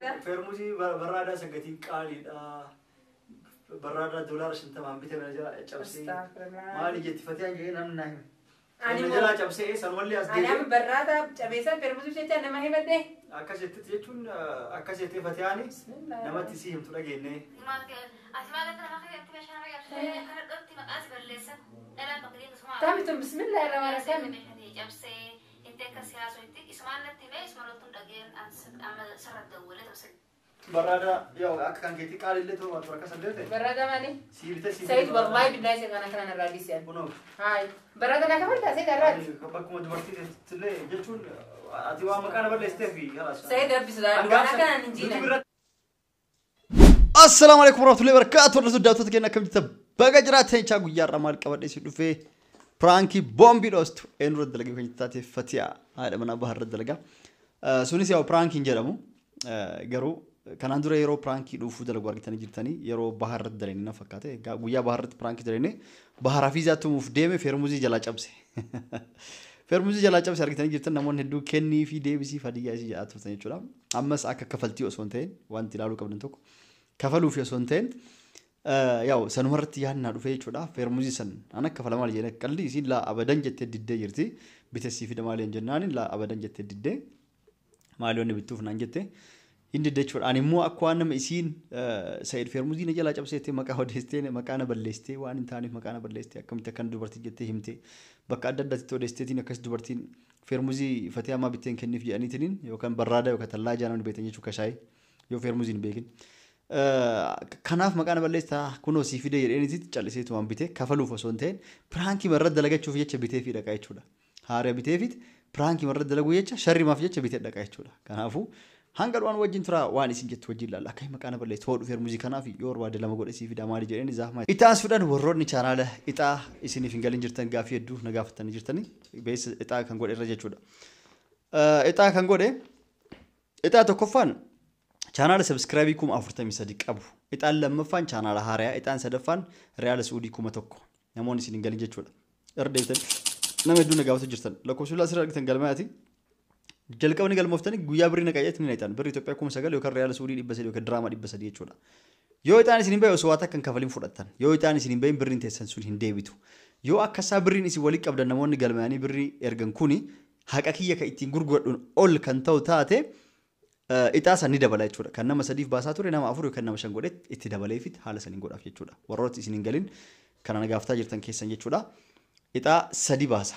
Feermuzii barraadaa sangatiin qaaliidha. Barraadaa $50 bitee mana jala cabsee. Maali jetti Fatiyaan jedhee namni naa hime. Ani jalaa cabsee sanumallee as Ani deebi'e. amma barraada cabeessan feermuzii jecha nama himadhe. Akkas jettetti jechuun akkas jettee Fatiyaani namatti sii himtu dhageenye. Ati maal akka nama keessatti meeshaa nama cabsee kana dhotti maqaa si balleessan dhalaan bakka deemu. Taami tun bismillah irra waan taami. Meeshaa cabsee inti akka siyaasoo itti isumaan natti himee isuma loltuun dhageen amma sarara dawwalee ta'u. Barraada yoo akka kan keetii qaalillee ta'uu baatu rakka saddeet ta'e. Barraada maali? Sii bitee sii Sayid wallahi billahi isa kana kana irraa dhiisan. Kunoo. Haay. Barraada na kafaltaa Sayid irraati. Bakkuma dubartii illee jechuun ati waan maqaa na balleessitee fi halaas. Sayid rabbi sodaadhu waan akkana hin jiinan. Assalaamu alaikum warahmatullahi wabarakatuh. Warra sodaatota keenya akkam jirtan baga jiraatan chaa guyyaa irraa maal qabadhee si dhufee piraankii boombii dhoostu eenyurra dalagee kan taate Fatiyaa haadha manaa baharra dalagaa. Sunis yaa'u piraankiin jedhamu garuu kanaan dura yeroo piraankii dhuufuu dalagu argitanii jirtanii yeroo baharra dalaganii na fakkaate guyyaa baharratti piraankii dalaganii bahara fiizaa tumuuf deeme feermuzii jalaa cabse. Feermuzii jalaa cabse argitanii jirtan namoonni hedduu kennii fi deebisii fadiyyaa isii jedhaa turtan jechuudha. Ammas akka kafaltii osoo hin ta'in wanti ilaaluu qabdan tokko kafaluu fi osoo hin ta'in yaa'u sanumarratti yaadnaa dhufee jechuudha. Feermuzii san an akka kafala maali jedhee qalli isiin laa abadan jettee diddee jirti. Bitessii fida maali hin jennaan laa abadan jettee diddee maali wanni bittuuf naan jette. Inni diddee jechuudha. Ani immoo akka waan nama isiin Sayid feermuzii na jalaa cabseettee maqaa odeessitee maqaa na balleessitee waan hin taaneef maqaa na balleessitee akkamitti akkan dubartii jettee himte bakka adda addaatti odeessiteetiin akkas dubartiin feermuzii Fatiyaa ammaa bitteen kenniif jedhaniitiin yookaan barraada yookaan tallaa namni beektan jechuu kashaayee yoo feermuzii hin beekin. Kanaaf maqaa na balleessaa kunoo sii fide jedheenitti calliseetu waan bitee kafaluuf osoo hin ta'in piraankii marra dalagachuuf jecha bitee fi dhaqaa jechuudha. Haara bitee fi piraankii marra dalaguu jecha sharrimaaf jecha bitee dhaqaa jechuudha. Kanaafuu hanga dhumaan wajjin tura waan isin jettu wajjin ilaalla. Akka maqaa na balleessu hodhu feermuzii kanaaf yoo barbaade lama godhe sii fida maali jedheen zaaf maali. Itti aansuudhaan warroonni chaanaala ixaa isiniif hin galin jirtan gaaffii hedduu na gaafatanii jirtanii beessa ixaa kan godhe irra jechuudha. Ixaa kan godhe ixaa tokkoffaan chaanaala sabskraayibii 43,000 qabu. Ixaan lammaffaan chaanaala haarayaa, ixaan sadaffaan Riyaala Suudii 1000. Namoonni isin hin galin jechuudha. Irra deebitanii nama hedduu na gaafatu jirtan. Lakkoofsa asirra argitan galmaati. Jalqabni galmooftanii guyyaa birrii naqayeetti ni naqxan. Birrii Itoophiyaa 9,000 yookaan Riyaala Suudii 300 yookaan Diraama 300 jechuudha. Yoo ixaan isin hin bahe osoo waa takka hin kafalin fudhattan. Yoo ixaan isin hin bahin birriin teessan sun hin deebitu. Yoo akkasaa birriin isin walii qabdan namoonni galmaanii birrii ergan kuni haqa kiyya kan ittiin gurguradhuun ol kan ta'u taate ixaa san ni dabala jechuudha. Kan nama sadiif baasaa ture nama afur yookaan nama shan godhe itti dabaleefit haala saniin godhaaf jechuudha. Warroota isin hin galin kana na gaaftaa jirtan keessan jechuudha. Ixaa sadi baasa.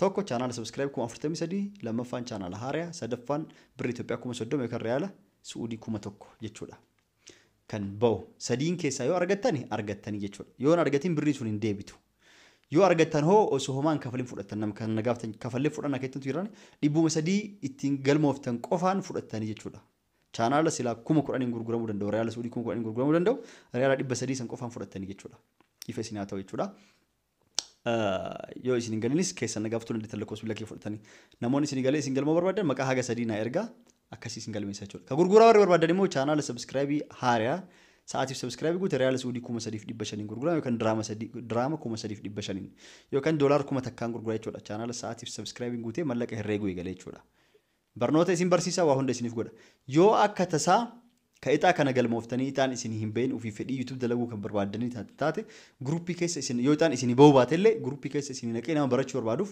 Tokko chaanaala sabskraayib 43,000, lammaffaan chaanaala haarayaa, sadaffaan birrii Itoophiyaa 30,000 yookaan Riyaala Suudii 1000 jechuudha. Kan bahu sadiin keessaa yoo argattani argattanii jechuudha. Yoo hin argatin birrii sun hin deebitu. Yoo argattan hoo osoo homaan kafalin fudhattan nama kan na gaaftan kafallee fudhanna keessattuu jiran 300 ittiin galmooftan qofaan fudhattanii jechuudha. Chaanaala silaa 10,000 gurguramuu danda'u, Riyaala Suudii 10,000 gurguramuu danda'u, Riyaala 300 san qofaan fudhattanii jechuudha. Ifa isin haa ta'u jechuudha. Yoo isin hin galinis keessan na gaafatu dandeettan lakkoofsa bilbilaa kee fudhatanii. Namoonni isin galee isin galmoo barbaadan maqaa haga sadii na ergaa akkasii isin galmeessa jechuudha. Ka gurguraa warri barbaadan immoo chaanaala sabskraayibii haarayaa sa'aatiif sabskraayibii guute Riyaala Suudii 3,500 gurgurama yookaan diraama 3,500 yookaan doolaara 1,000 gurgura jechuudha. Chaanaala sa'aatiif sabskraayibii guute mallaqa herreeguu eegale jechuudha. Barnoota isin barsiisaa waa hunda isiniif godha. Yoo akka tasaa ka ixaa kana galmooftanii ixaan isin hin bahin ofii fedhii YouTube dalaguu kan barbaaddanii taate guruppii keessa isin yoo ixaan isin bahuu baate illee guruppii keessa isin naqee nama barachuu barbaaduuf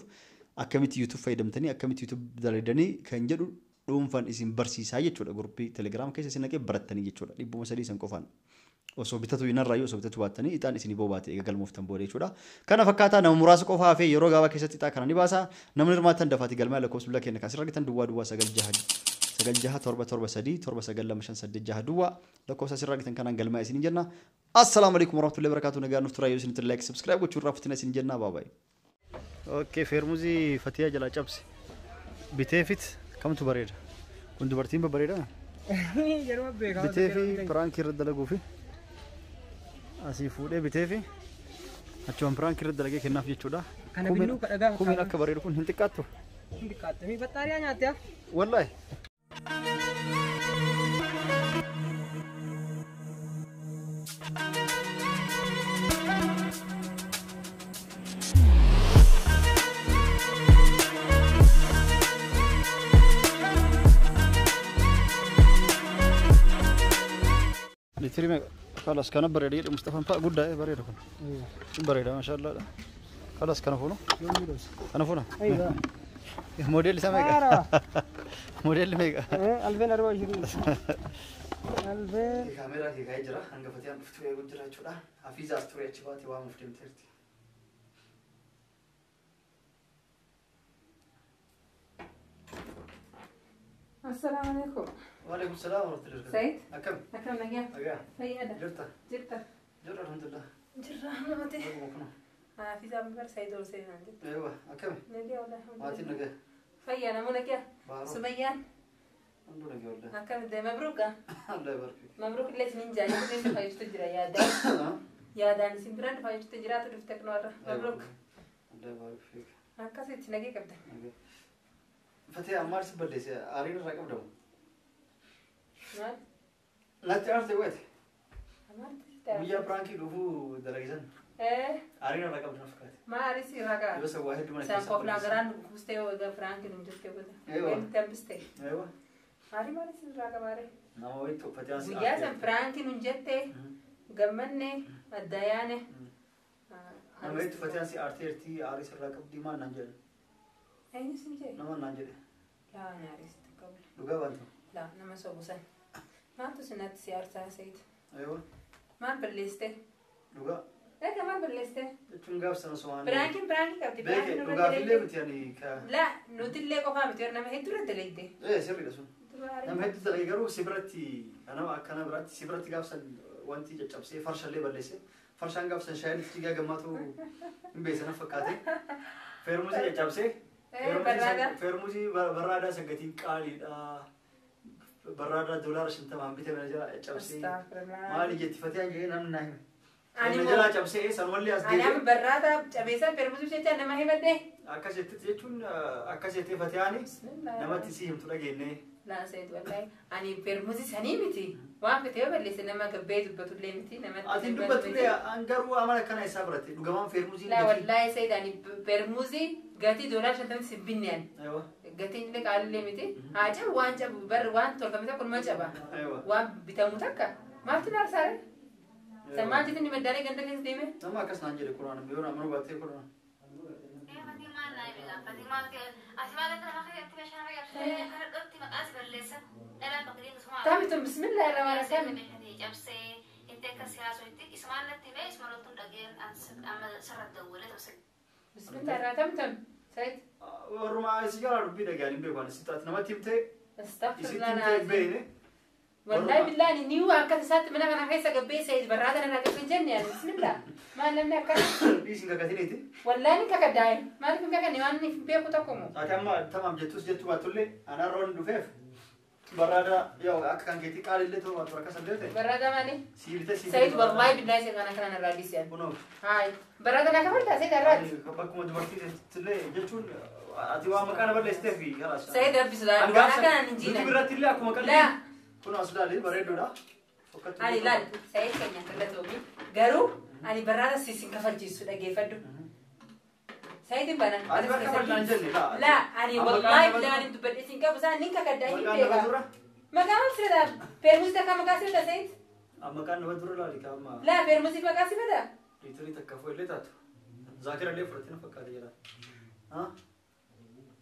akkamitti YouTube fayyadamtanii akkamitti YouTube dalagdanii kan jedhu dhuunfaan isin barsiisaa jechuudha. Guruppii Telegram keessa isin naqee barattanii jechuudha. 300 san qofaan osoo bitatu hinarraayyuu osoo bitatu baattanii ixaan isin bahuu baate eega galmooftan booda jechuudha. Kana fakkaataa nama muraasa qofaa hafee yeroo gabaabaa keessatti ixaa kana ni baasa. Namni hirmaatan dafaatii galmaa lakkoofsa bilbilaa keenya kan asirra argitan duwwaa duwwaa 9 6 9 6 7 7 3 7 9 2 5 8 6 duwwaa lakkoofsa asirra argitan kanaan galmaa isin jenna. Assalaamu alaikum warahmatullahi wabarakatuh. Nagaan nuuf turaa yoo isin like subscribe gochuu irraa fuftina isin jenna. Bye bye. Okay, feermuzii Fatiyaa jalaa cabse biteefit kamtu bareeda? Kun dubartiin babbareeda? Bitee fi piraankii irra dalaguu fi asii fuudhee bitee fi achumaan piraankii irra dalagee kennaaf jechuudha. Kumiin akka bareedu kun hin xiqqaattu. Hin xiqqaattu. Baxxaariyaa nyaatte. Wallaahi. Liitirii meeqa? Kalas kana bareeda jedhe Mustafaan fa'a guddaa bareeda kun. Bareeda maashaallah. Kalas kana fuunu? Kana fuuna? Moodeelli isaa meeqa? Moodeelli meeqa? 2024. Alfeen. Kaameeraa kee kaa'ee jira. Hanga Fatiyaan dhuftu eeguu jira jechuudha. Hafiizaas ture achi baatee waamuuf deemteerti. Assalaamu alaikum. Waalaikum salaam warahmatullahi wabarakatuh. Said? Akkam? Akkam nagaa? Nagaa. Fayyaadha. Jirta? Jirta. Jirra alhamdulillah. Jirra namatti. Akkuma kuna. Hafiizaan bar Said ol seenaan jirti. Eewa akkami? Nagaa wallahi. Maatiin nagaa. Fayyaa namoo nagaa. Baaroo. Sumayyaan. Hunduu nagaa wallahi. Akkam deema mabruuka. Allah barik. Mabruuk illee isiniin jaalladhu illee dhufaa jirtu jira yaadaan. Yaadaan isin biraan dhufaa jirtu jiraatu dhufte kunuwarra. Mabruuk. Allah barik fiik. Akkasitti nagee qabda. Nagaa. Fatee maal si balleesse? Aariin irraa qabdamu? Maal? Natti aarte wayti. Maaltu Guyyaa piraankii dhufuu dalagisan. Aariin irraa qabdu na fakkaate. Maali si ragaa? Yoo san waa hedduu mana Isaan keessa koflaan balleesse. garaan dhukkubstee egaa Firaankiin hin jirte godha. Eewa. Walitti hambiste. Eewa. Maali maali si ragaa maali? Nama wayitti uffatee asii Guyyaa san Firaankiin hin jette gammanne adda yaane. Nama wayitti uffatee asii aarteertii aarii sirraa qabdii maal naan jedhe. Eenyu sin jedhe? Nama naan jedhe. Laa ani aaristi qabu. Dhugaa baanta. Laa nama sobusan. Maaltu sinatti si aarsaa sayid? Eewa. Maal balleessite? Dhugaa. Egaa maal balleessite? Jechuun gaaf sana somaan. Firaankiin Firaankii qabdi. Beeke Firaankiin nurra dhugaafillee dalagde. miti ani ka. Laa nutillee qofaa miti nama hedduu irra dalagde. Ee sirriidha sun. Nama hedduu dalage garuu si biratti nama akkana biratti si biratti gaaf san wanti caccabsee farshallee balleesse. Farshaan gaaf san shaayiin itti jigaa gammaatu hin beeksana fakkaate. Feermusii caccabsee. Barraada. Feermusii barraadaa san gatiin qaaliidha. Barraadaa $50 bitame na jala caccabsee. Astaghfirullah. Maali jetti Fatiyaan jedhee namni naa hime. Ani Na moo- jalaa cabsee sanumallee as Ani deebi'e. amma barraada cabeessaa feermusii jecha nama himadhe. Akkas jettetti jechuun akkas jettee Fatiyaani namatti si himtu dhageenye. Laa sayid wallahi ani feermusii sanii miti waan fite yoo balleesse nama gabbee dubbatullee miti namatti. Ati hin dubbattullee an garuu amala akkana isaa biratte dhugamaan feermusiin Laa wallahi sayid ani feermusii gatii $50 sin binne ani. Aywa. Gatiin illee qaalillee miti. Haa cabu waan cabu bar waan tolfame tokko numa caba. Aywa. Waan bitamu takka maaltu na arsaare? San maal jettin maddaalee ganda keessa deeme? Nama akkas naan jedhe kuraan yoo nama baattee kuraan. Fatii maal naa hime fatii maal ati maal ganda nama keessatti meeshaa nama cabsee kana dhotti maqaa si balleessan dhalaan bakka deemtu suma. Taamitu bismillah irraa taami. Meeshaa cabsee itti akka siyaasoo isumaan natti himee isuma loltuun dhageen amma sirra dawwalee ta'u. Bismillah irraa taamitu sayid. Warrumaa si jalaa dubbii dhagaan hin beeku ani sitti ati namatti himtee isitti Astaghfirullah. himtee hin beekne. Wallahi billahi ni akka isaatti mana kana keessa gabbee sayid barraada irraa qabee jenne ani bismillah. Maal namni akka Dhiisin kakatiniiti. wallahi ni kakadaaye maaliif hin kakanne waan inni beeku tokko moo. Ati amma tamaam jettus jettu baattullee anarra waan dhufeef barraada yoo akka kan keetii qaalillee ta'uu baattu akkas illee ta'e. Barraada maali? Sii bitee sii Sayid wallahi billahi sayid kana kana irraa dhiisi ani. Kunoo. Haay barraada naa kafaltaa sayid irraati. Bakkuma dubartii illee jechuun ati waa maqaa na balleessitee fi kalaas. Sayid rabbi sodaadhu waan akkanaan hin Nuti jiinan. biratti illee akkuma qalbii. Laa. Kun as ilaalee bareeduudha. Ani laal sayid keenya galatoomii garuu ani barraada siisin kafalchiisu dhageeffadhu. Sayidin bana. Ati bakka bal'aan jenne laa. Laa ani Amma wallahi maqaan billahi ani dubbadhe siin qabu isaan nin kakaddaa hin Maqaan nama beeka. dura. Maqaa maal sirata? Feermusi takka maqaa sirata sayid? Maqaan nama dura laali ka amma Laa feermusi maqaa sirata? liitirii takka fuudhee illee taatu. Zaakira illee fudhatee na fakkaate jira.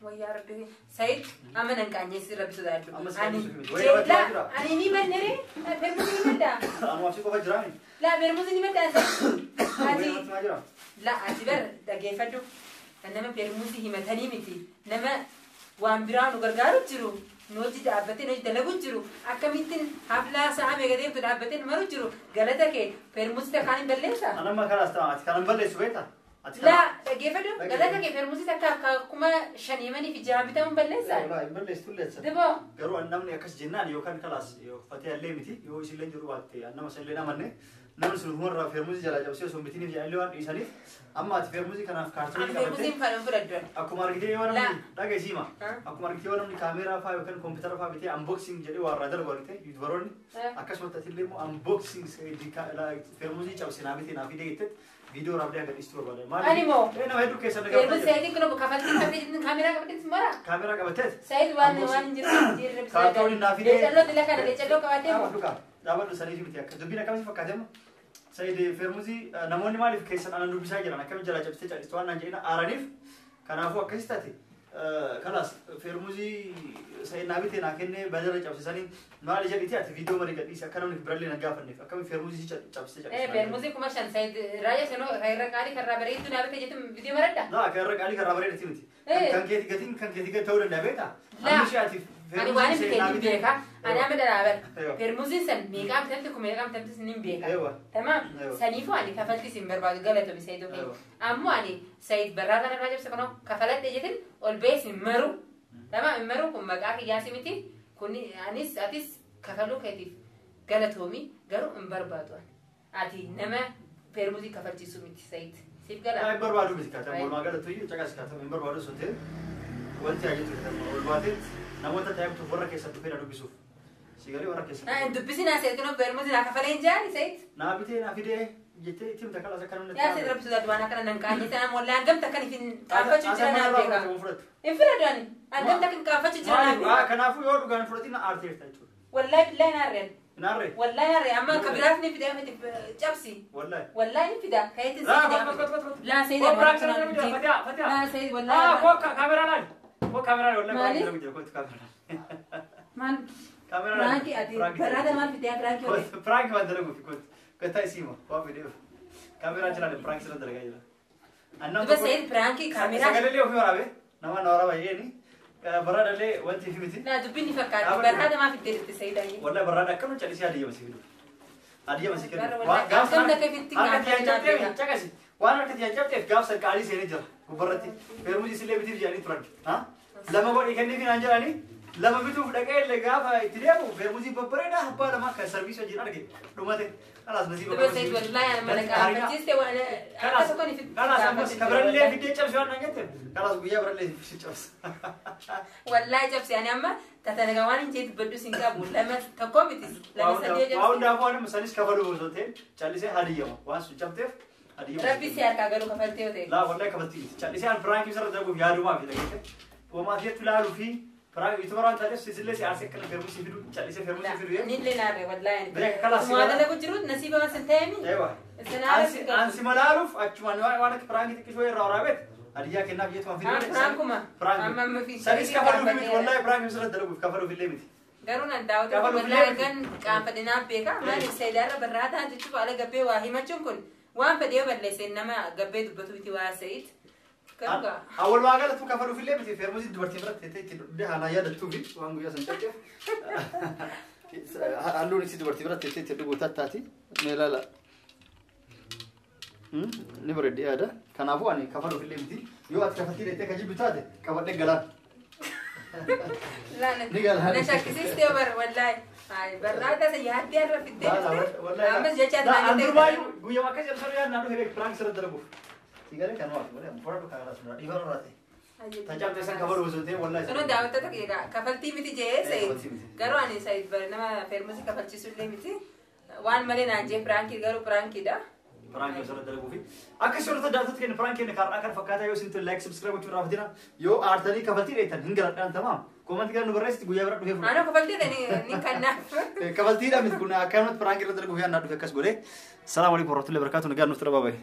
Wayyaa rabbi sayid amma nan qaanyeessi rabbi sodaadhu. Amma si Ani qaanyeessuuf miti. Wayyaa rabbi laa jira. ani ni mannere feermusi ni maddaa. Anumaaf si qofa jiraani. Laa feermusi ni maddaa sayid. Ati Wayyaa namatti maa jira. La ati bar dhageeffadhu. Nama feermusi himatanii miti. Nama waan biraa nu gargaaru jiru. Nu hojii dhaabbatee nu hojii dalagu jiru. Akkamittiin haflaa sa'a meeqa deemtu dhaabbatee nu maru jiru. Galata kee feermusi takkaan hin balleessa. Ani amma kalaas ta'a ati kanan balleessu beektaa? Ati Laa dhageeffadhu galata kee feermusi takkaaf 5,000 himanii fi 6 bitamu hin balleessa. Walaa hin balleessu leessa. Diboo. Garuu an namni akkas jennaan yookaan kalaas fatee allee miti yoo isillee jiru baatte an nama sanillee amanne namni sun humarraa feermuuzii jalaa cabsee osoo hin bitiniif jedhanillee waan dhiisaniif amma ati feermuuzii kanaaf Ani kaartoonii feermusiin qabattee faana fudhadhu. akkuma argitee yoo namni dhagaisiima Ha? akkuma argitee yoo namni kaameeraa faa yookaan kompiitara faa bitee unboxing jedhee waa irraa dalagu argitee yuutubaroonni akkasumatti atillee immoo unboxing feermuuzii cabse naa bitee naa fidee jettetti viidiyoo raabdee akka dhiistu barbaada. Ani moo? Nama hedduu keessa Feermusi sayidiin kun kafaltii kafaltii kaameeraa qabattee mara. Kaameeraa qabatteet Sayid waan waan hin jiru jirre Kaartooniin naa fidee. Leecalloo dila kana leecalloo qabattee moo? Dhugaa. Dhaabadhu saniif miti akka dubbiin akkamii fakkaate amma? Said Fermuzii namoonni maaliif keessan anan dubbisaa jiran akkamiin jalaa cabsitee callistu waan naan jedhina aaraniif kanaafuu akkasis taate kalaas Fermuzii Said naa bitee naa kennee badala cabsisanii maali jedhiti ati viidiyoo marii gadhiisi akka namni birallee na gaafanneef akkamiin Fermuzii cabsitee callistu. Fermuzii 5,000 Said raayyaa sanoo irra qaalii karraa bareedduu naa bitee jettu viidiyoo maradha? Laa kan irra qaalii karraa bareedduu miti. Kan keeti gatiin kan keeti gadi ta'uu danda'a beektaa? Laa. Ani waan hin bitee hin beeka. Ani amma dhalaa bara. Fermuziin san meeqaa bitamte kun meeqaa bitamte sin hin beeka. Tamaam. Saniifuu ani kafalti sin barbaadu galatoomi Said okee. Ammoo ani Said barraa kana irraa jabse kunoo kafaladhe jetin ol ba'ee sin maru. Tamaam hin maru kun maqaa kiyyaasi miti. Kun anis atis kafaluu keetiif galatoomi garuu hin barbaadu ani. Ati nama fermuzii kafalchiisu miti Said. Siif gala. Hin barbaadu miti kaatama. Walumaa galatti iyyuu caqas kaatama hin barbaadu sun ta'e wanti ajajatu kaatama ol baateetti. Namoota taa'ibtu warra keessatti dhufee na dubbisuuf. Sigalee warra keessatti. Dubbisi naa Said kunoo fermuzii naa kafalee hin jaani Said. Naa bitee naa fidee jettee itti himta kalaas akka namni. Yaa Said rabbi sodaatu waan akkana nan qaanye sana wallee hangam takkan ifin qaanfachuu jira naa beeka. Hin fudhatu ani. Hangam takkan qaanfachuu jira naa beeka. Kanaafuu yoo dhugaan fudhatiin na aarteerta jechuudha. Wallaahi billaahi na aarreen. Naarree. Wallaahi naarree amma akka biraaf ni fidee miti cabsi. Wallaahi. Wallaahi ni fida kayeetiin si fidee. Laa Said. Laa Said wallaahi. Kaameraa laali. Koo kaameraa wallahi kaameraa jira kootu kaameraa. Maal? Kaameraa. Piraanki ati baraada maal fidee piraanki hojii? Piraanki waan dalaguufi kootu. Kottaa isiima waan fideef. Kaameraa jira piraanki sirra dalagaa jira. Duba Said piraanki kaameraa. Sagalee ofii waraabee nama na waraaba jeeni. Baraadallee wanti fi miti. Naa dubbiin ni fakkaatti baraada maal fidee jirti Said ayi. Wallahi baraada akkam callisee adiyyama si fidu. Adiyyama si kennu. Akkam takka ifitti Caqasi. Waan harka tiyaan cabteef gaaf san qaalii seenee jira gubbarratti. Fermuzii sillee bitiif jedhanii turan. Lama godhii kenniif naan jedhanii lama bituuf dhaqee illee gaafa itti deemu fermuzii babbareedaa abbaa lama kan sarviisii wajjin arge dhumate. Kalaas nasiiba Duba Said wallaahi ani mana qaanfachiiste waan akka tokkoon ifitti. Kalaas ammas ka birallee fiddee cabse waan naan jette kalaas guyyaa birallee si cabse. Wallaahi cabse ani amma tatanaga waan hin jeetu baddu sin qabu lama tokko miti lama sadii cabse. Waa hundaafuu ani sanis kafaluu osoo ta'e callisee hadiyyama waan sun cabteef. Rabbi si harkaa garuu kafaltee yoo ta'e. Laa wallahi kafaltii miti. Callisee an piraankii sirra dalaguuf yaadumaa fi dhageesse. Hoomaatiitti ilaaluu fi piraank yuutuubaraa waan taateef sisillee si aarsee akkana fermusii fidu callisee fermusii fidu. Nillee naarree wallahi. Beeka kalaas. Waa dalagu jiru nasiiba waan sin ta'eemi. Eewa. Ansi malaaluuf achumaan waan akka piraankii xiqqishoo irraa waraabeet hadiyyaa kennaaf jeetu waan fidu. Piraankuma. Piraankuma. Sanis kafaluuf miti wallahi piraankii sirra dalaguuf kafaluuf illee miti. Garuu nan daawwatu wallahi argan qaanfadhinaan beeka maaliif Saidaarra barraataa jechuuf haala gabbee waa himachuun kun waan fedhee balleessee nama gabbee dubbatu miti waa Said. Garuu Walumaa galatti kafaluuf illee miti fermuzii dubartii biratti teessee itti dhugdee haala yaadattuu fi waan guyyaa san cabteef. Halluun isii dubartii biratti teessee itti dhuguu tattaati. Mee ilaala. Ni bareeddi yaada. Kanaafuu ani kafaluuf illee miti. Yoo ati kafaltii dheettee ka jibbu taate qabadhee galaan. Ni galaan. Na shakkisiistee bara wallaahi. Barraada isa yaaddee irra fiddee dhufte. Ammas jecha ati An durmaayyuu guyyaa akkas jedhu yaadnaa dhufe beek piraank sirra dalaguuf. Sigalee kan waaf malee fudhadhu kan alaas nurraa dhiifama nurraa ta'e. Tacaabtee san kabaluu osoo ta'e wallahi. Sunoo daawwattoota kiyya kafaltii miti jee Said. Garuu ani Said nama fermusii kafalchiisu illee miti. Waan malee naan jee piraankii garuu piraankiidha. Piraanki osoo dalaguufi. Akka suurata daawwattoota keenya piraankii keenya karaa kan fakkaataa yoo isin like subscribe gochuun raafatina yoo aartanii kafaltii dheettan hin galadhaan tamaam. Koomantii kana nu barreessitti guyyaa bira dhufee fudhadhu. Anoo kafaltii ni kannaaf. Kafaltiidha miti kun akkanumatti piraankii irra dalaguuf yaadnaa dhufe akkas godhee. Salaamu alaikum warahmatullahi wabarakatuh. Nagaan nuuf tura baaba'e.